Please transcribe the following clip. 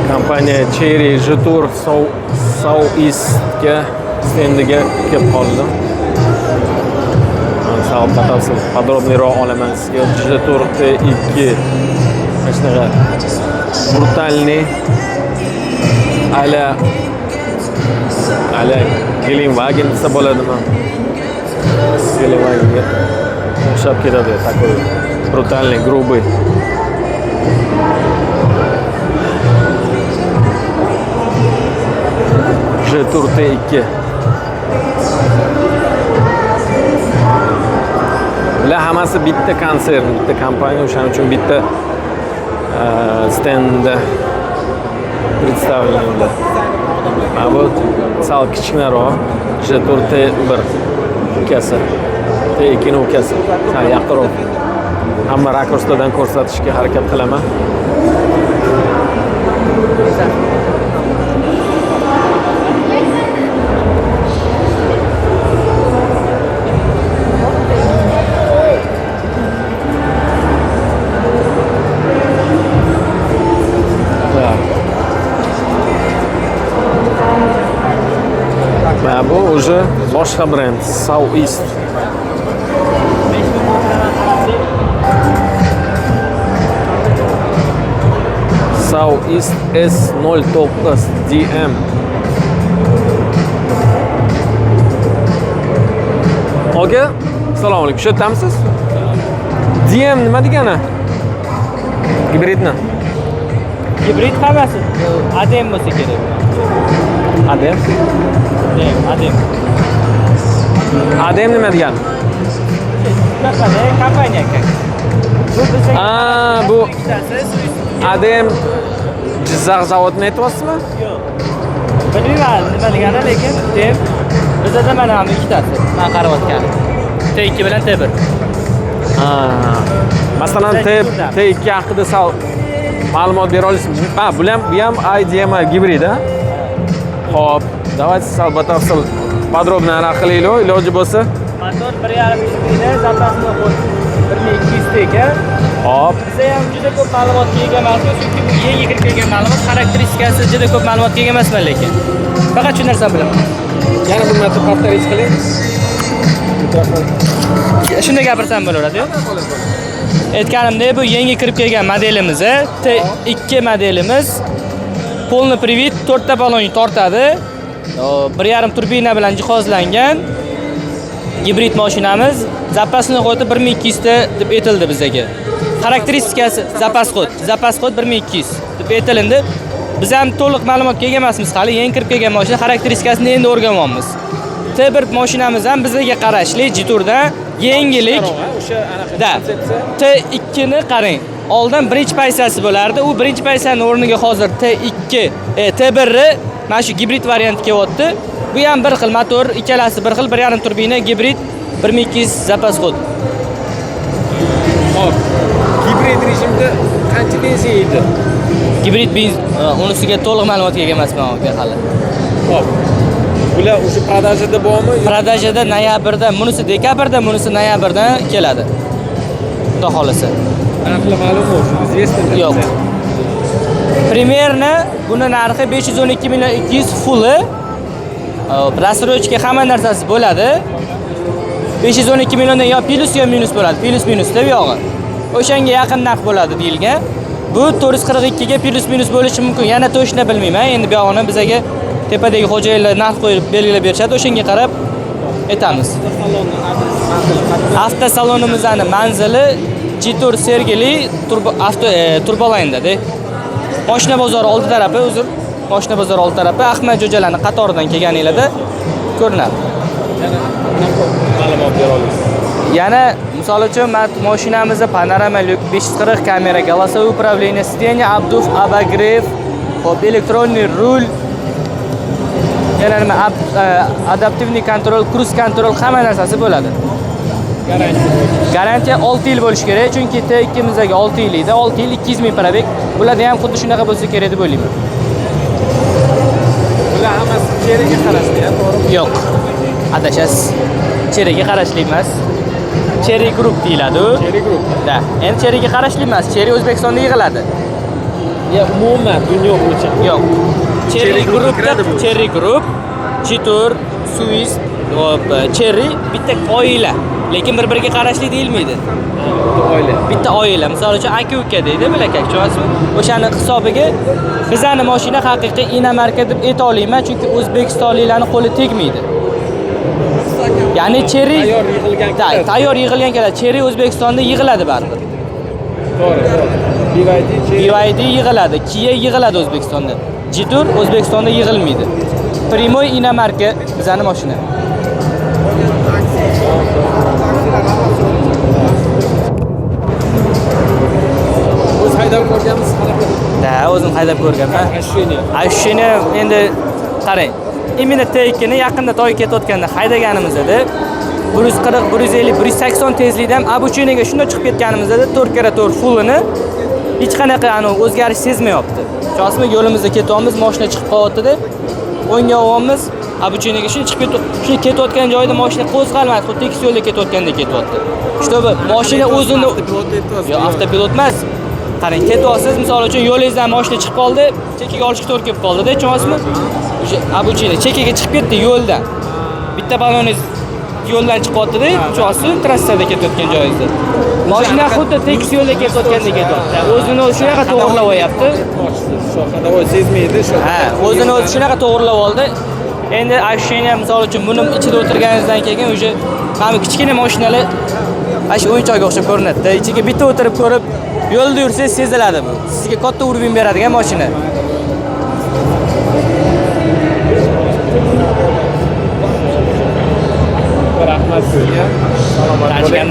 Kompaniya Chery Jetour Soueastga stendiga kelib qoldim. Sal batafsil подробный roq olaman sizga. Jetour T2 mana shunaqa брутальный, а-ля Gelenwagen desa bo'ladimi? Gelenwagenga o'xshab ketadi, такой брутальный, грубый. Jetour T2. Bular hammasi bitta konsern, bitta kompaniya, o'shaning uchun bitta stendda представлены ular. Mana bu sal kichkinaroq Jetour T1 ukasi. T2 ni ukasi. Sal yaqinroq. Hamma rakurslardan ko'rsatishga harakat qilaman. Так. Mana bu уже boshqa brend, Soueast. Soueast S09 DM. Aka, assalomu alaykum. Shu yerdamisiz? DM nima degani? Gibridni. Gibrid hammasi ADM bo'lsa kerak. ADM. ADM, ADM. ADM nima degani? Shunaqada kompaniya ekan. Bu bizga Aa, bu ikkitasi. ADM Jizzax zavodini aytyapsizmi? Yo'q. Bilmayman nima degani, lekin DM bizada mana bu ikkitasi. Men qarayotganim. T2 bilan T1. Ha. Masalan, T2 haqida sal ma'lumot bera olasizmi? Ha, bu ham IDMI gibrid, ha? Xo'p, давайте sal batafsil, подробно anaqa qilaylik, iloji bo'lsa. Motor 1.5 turbina, запасной ход 1200 ta ekan. Xo'p, Biza ham juda ko'p ma'lumotga ega emasmiz, chunki bu yangi kirib kelgan ma'lumot, xarakteristikasi juda ko'p ma'lumotga ega emasman lekin. Faqat shu narsani bilaman. Yana bir marta повторить qiling. Mikrofon. Shunday gapirsam bo'laveradi-yu. Aytganimdek, bu yangi kirib kelgan modelimiz, T2 modelimiz. Полный привод, 4 ta balon tortadi. 1.5 turbina bilan jihozlangan gibrid mashinamiz. Запасной ход i 1200 ta deb aytildi bizaga. Xarakteristikasi запас ход, запас ход 1200 deb aytilindi. Biz ham to'liq ma'lumotga ega emasmiz hali, yangi kirib kelgan mashina, xarakteristikasini endi o'rganyapmiz. T1 mashinamiz ham bizga qarashli Jetourdan yangilik. O'sha anaqa Да. konsepsiya. T2 ni qarang. Oldin birinchi pozitsiyasi bo'lardi. U birinchi pozitsiyani o'rniga hozir T2, T1 ni mana shu gibrid varianti kelyapti. Bu ham bir xil motor, ikkalasi bir xil, 1.5 turbina, gibrid, 1200 запас ход. Xo'p. Gibrid rejimda qancha benzin yeydi? Gibrid benzin, unisiga to'liq ma'lumotga ega emasman aka hali. Xo'p. Bular уже продажа da bormi? Продажа da noyabrda, bunisi dekabrda, bunisi noyabrda keladi. Xudo xohlasa. Narxlar ma'lummi? Известно? Yo'q. Примерно buni narxi 512 million 200 фулл i. Рассрочка, hamma narsasi bo'ladi. 512 milliondan yo plyus, yo minus bo'ladi. Plyus minus deb yog'i. O'shanga yaqin narx bo'ladi deyilgan. Bu 442 ga plyus minus bo'lishi mumkin. Yana точно bilmayman. Endi bu yog'ini bizaga tepadagi xo'jayinlar narx qo'yib belgilab berishadi. O'shanga qarab aytamiz. Salonni adresi, manzili qayerda? Avtosalonimizni manzili Jetour Sergeli turbo avto Turbolayndada. Moshina bozori oldi tarafi, uzr. Moshina bozori oldi tarafi Ahmad Jo'jalarni qatoridan kelganinglarda ko'rinadi. Yana ma'lumot bera olasiz. Yana misol uchun mashinamizda panorama lyuk, 540 kamera, голосовое управление, сиденье обдув, обогрев, hop, электронный руль, yana nima, адаптивный контроль, круиз контроль, hamma narsasi bo'ladi. Garantiya. Garantiya 6 yil bo'lishi kerak, chunki T2mizdagi 6 yil edi, 6 yil 200 ming пробег. Bularda ham xuddi shunaqa bo'lsa kerak deb o'ylayman. Bular hammasi Cheryga qarashli, to'g'rimi? Yo'q. Adashasiz. Cheryga qarashli emas. Chery Group deyiladi u. Chery Group. Да. Endi Cheryga qarashli emas. Chery O'zbekistonda yig'iladi. Ya umuman dunyo bo'yicha. Yo'q. Chery Chery Groupga Groupda kiradi bu. Chery Group, Jetour, Swiss, hop, Chery bitta oila. Lekin bir-biriga qarashli deyilmaydi. Bitta oila. Bitta oila. Misol uchun aka uka deydi, bilakak, tushunasizmi? O'shani hisobiga bizani mashina haqiqiy inomarka deb ayta olmayman, chunki o'zbekistonliklarning qo'li tegmaydi. Ya'ni Chery Tayyor yig'ilgan Да, keladi. Tayyor yig'ilgan keladi. Chery O'zbekistonda yig'iladi baribir. To'g'ri, to'g'ri. BYD, Chery. BYD yig'iladi, Kia yig'iladi O'zbekistonda. Jetour O'zbekistonda yig'ilmaydi. Прямой inomarka bizani mashina. O'z haydab ko'rganmisiz qanaqa? Да, o'zim haydab ko'rganman. Ощущение. Ощущение endi qarang. Именно T2 ni yaqinda toy ketayotganda haydaganimizda 140, 150, 180 tezlikda ham обочина ga shunday chiqib ketganimizda 4 karra 4 fullini hech qanaqa anu o'zgarish sezmayapti. Tushunasizmi? Yo'limizda ketyapmiz, mashina chiqib qolyapti-da. O'ngga olyapmiz, обочина ga shunday chiqib ketib, shunday ketayotgan joyida mashina qo'zg'almadi, xuddi tekis yo'lda ketayotgandek ketyapti. Чтобы mashina o'zini Avtopilot aytyapsiz. Yo'q, avtopilot emas. Qarang, ketyapsiz, misol uchun yo'lingizdan mashina chiqib qoldi, chekkaga olishga to'g'ri kelib qoldi-da, tushunasizmi? O'sha обочина chekkaga chiqib ketdi yo'ldan. Bitta baloningiz yo'ldan chiqyapti-da, tushunasizmi? Trassada ketayotgan joyingizda. Mashina xuddi tekis yo'lda ketayotgandek ketyapti. O'zini o'zi shunaqa to'g'rilab olyapti. Shu ходовой sezmaydi shu. Ha, o'zini o'zi shunaqa to'g'rilab oldi. Endi ощущение, misol uchun buni ichida o'tirganingizdan keyin уже mana bu kichkina mashinalar mana shu o'yinchoqqa o'xshab ko'rinadi-da. Ichiga bitta o'tirib ko'rib, yo'lda yursangiz seziladi bu. Sizga katta уровень beradigan mashina. Rahmat sizga. Salomat bo'ling. Tachkamdan